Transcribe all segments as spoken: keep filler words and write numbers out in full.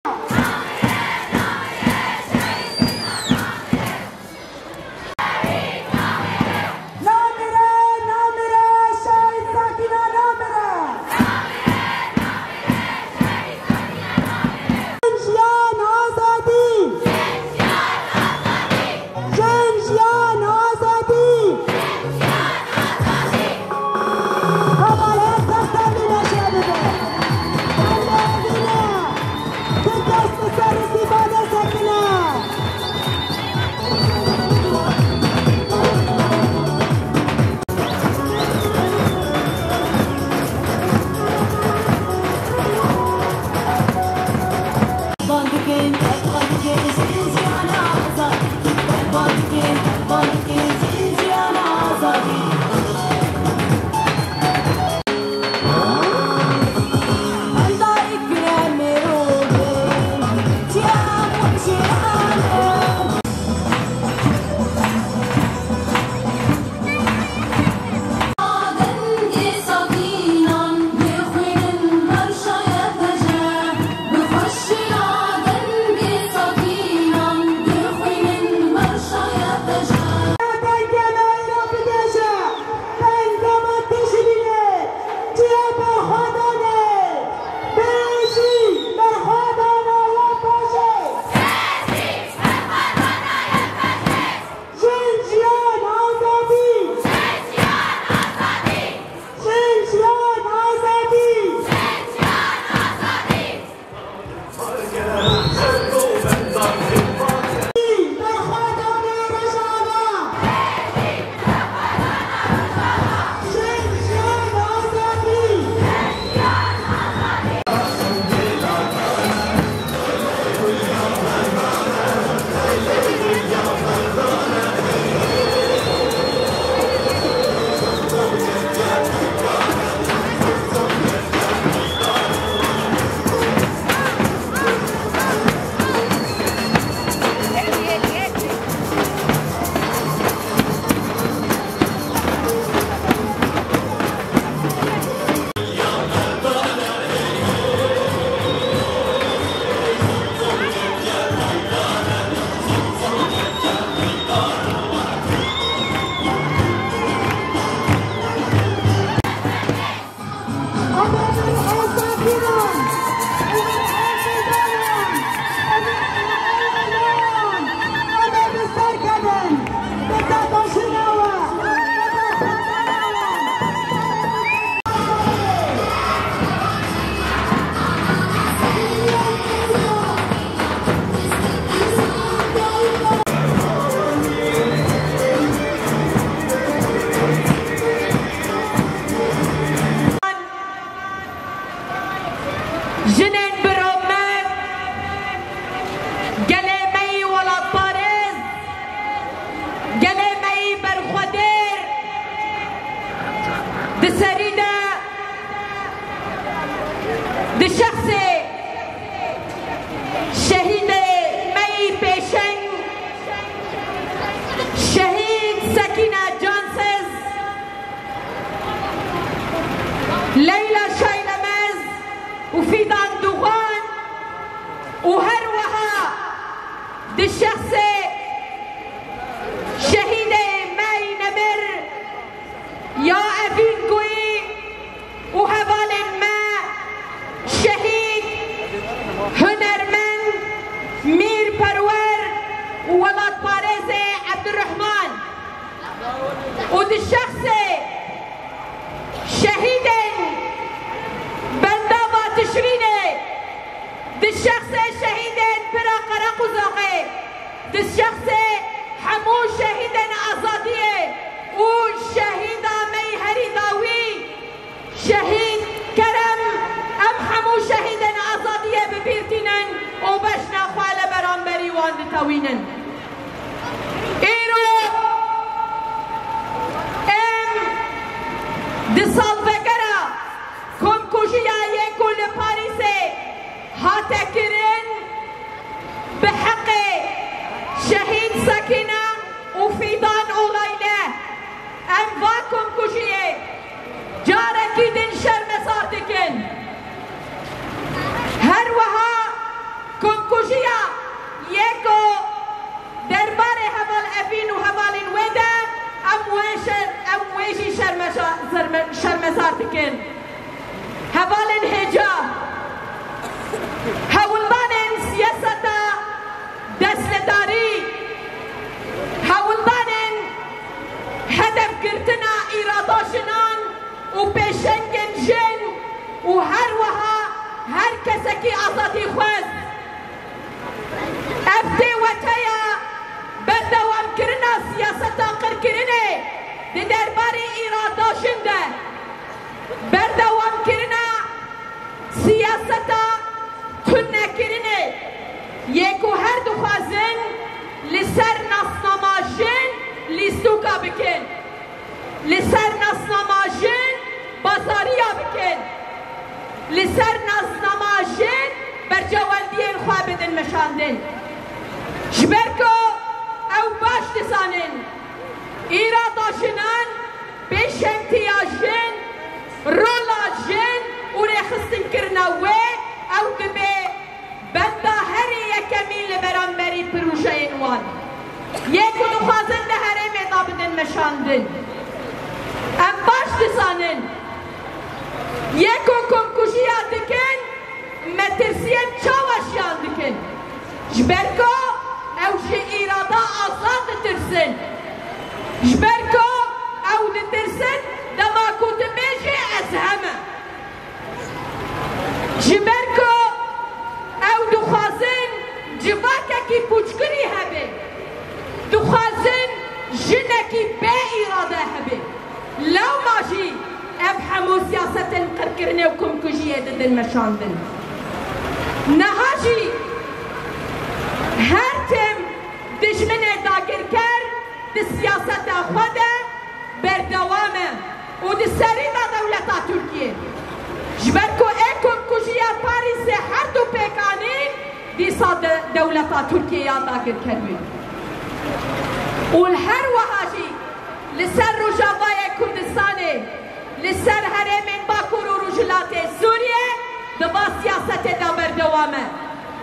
Namire, namire, şehîd Sekîne namire! Jin, jiyan, azadî! Jin, jiyan, azadî! Hevalên Sefdemlî neşe bibe. Ellê evîne. Du dest li ser Sîbane Sekîne. Dengê me îro bigihîje, dengê me tişrînê, çiya berxwedanê, bêjî berxwedana we paşê. Jin, jiyan, azadî! Jin, jiyan, azadî! Jinên biromerd, gelê me yî welatparêz, gelê me yî berxwedêr, di serî de di şexsê şehîdê me yî pêşeng, şehîd Sekîne Cansiz, Leyla Şaylemez û Fîdan Duxan û her wiha di şexsê şehîdê me yî nemir ya Evîn Guyî û hevalên me şehîd, hunermend Mîr Perwer û welatparêzê Ebdurrehman. Û di şexsê şehîdên Bendava Tişrînê, di şexsê şehîdên Pira Qereqozaxê, di şexsê hemû şehîdên azadiyê û şehîda me yî herî dawî, Şehîd Kerem, em hemû şehîdên azadiyê bi bîr tînin û bejna xwe li beramberî wan ditewînin. Îro em di salvegera komkujiya yê ku li Parîsê hate kirin, bi heqê şehîd Sekîne û Fîdan û Leyle, em va komkujiyê carekî din şermezar dikin. Her wiha Hevalên hêja, hewldanên siyaseta destledarî, hewldanên hedefgirtina îrada jinan û pêşengên jin û her wiha her kesekî azadîxwez. Ev dê weteya berdewamkirina siyaseta qirkirinê di derbarê îrada jin de, berdewamkirina siyaseta tunekirinê yê ku her dixwazin li ser nasnama jin lîstûka bikin. Li ser nasnama jin bazariya bikin. Li ser nasnama jin berjewendiyên xwe bidin meşandin. Ji ber ku ew baş dizanin, îrada jinan, pêşengtiya jin, rola jin û rêxistinkirina wê, ew dibe benda herî yekemîn li beramberî projeyên wan yê ku dixwazin di herêmê de bidin meşandin. Em baş dizanin, yê ku komkujiya dikin, metirsiyên çawa jiyan dikin? Ji ber ku ew ji îrada azad ditirsin. Ji ber ku ew ditirsin, dema ku dibêje ez heme. Ji ber ku ew dixwazin civakekî pûçkirî hebe, dixwazin jinekî bê îrade hebe. Lewma jî ev hemû siyasetên qirkirinê û komkujiyê didin meşandin. Niha jî her tim dijminê dagirker di siyaseta xwe de berdewam e û di serî de dewleta Tirkiyê. Ji ber ku ê komkujiya Parîsê her du pêk anîn, dîsa de dewleta Tirkiyê ya dagirker bû. Û li her wiha jî li ser Rojavayê Kurdistanê, li ser herêmên Bakur û Rojhilatê Sûriyê di va siyasetê de berdewam e.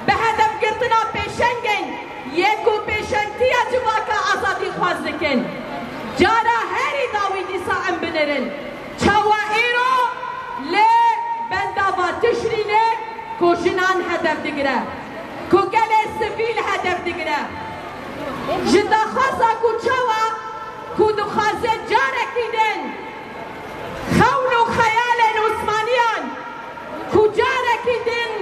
Bi hedefgirtina pêşengên yê ku pêşengtiya civaka azadîxwaz dikin. Cara herî dawî dîsa em binirin. Çawa îro li bendava Tişrînê ku jinan hedef digire, ku gelê sivîl hedef digire, ji daxwaza ku çawa ku dixwaze carekî din xewn û xeyalên Osmaniyan ku carekî din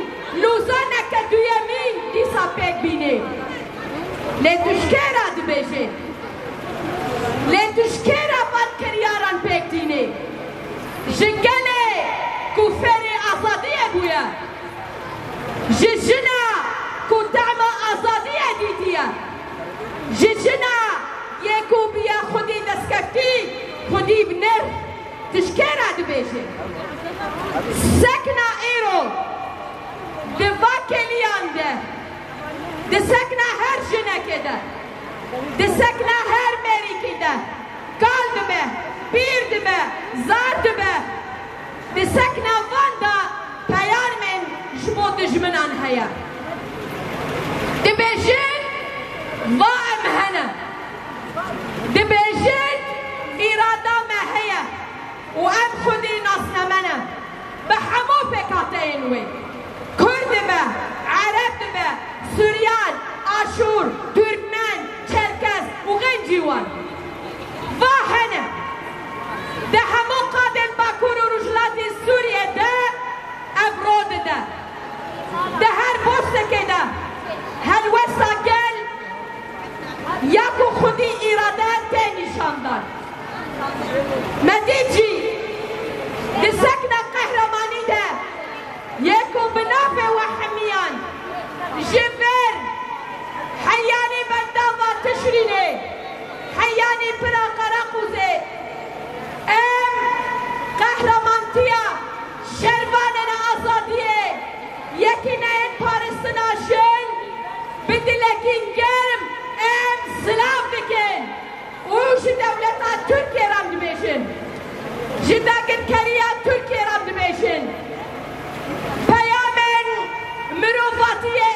lûzaneke duyemîn dîsa pêk bînê. Lê tu ji kê re dibêjê? Lê tu ji kê re van kiryaran pêk tînê? Ji gelê ku fêrê azadiyê bûye? Ji jina ku tehma azadiyê dîtiye? Ji jina yê ku bûye xwedî destkeftî, xwedî bi nirx, tu ji kê re dibêjî? Sekna îro di va kêliyan de, di sekna her jinekê de, di sekna her mêrikî de, kal dibe, pîr dibe, zar dibe, di sekna van de peyamên ji bo dijminan heye. Dibêjin, va em hene. Dibêjin, îrada me heye û em xwedî nasname ne bi hemû pêkhateyên wê. Kurd dibe, Ereb dibe, Suryan, Aşûr, Turkmen, Çerkes û xencî wan. Va hene. Di hemû qadên Bakur û Rojhilatê Sûriyê de ev ro dide. Di her postekê de helwesta gel ya ku xwedî îrade tê nîşandan. Me dît jî di sekna qehremanî de yê ku bi navê we hemiyan ji vir heyanî bendava Tişrînê, heyanî pira Qereqûzê, em qehremantiya şervanên azadiyê, yekîneyên parastina jin bi dilekî germ em silav dikin. Û ji dewleta Tirkiyê re em dibêjin, ji dagirkeriya Tirkiyê re em dibêjin, peyamên mirovatiyê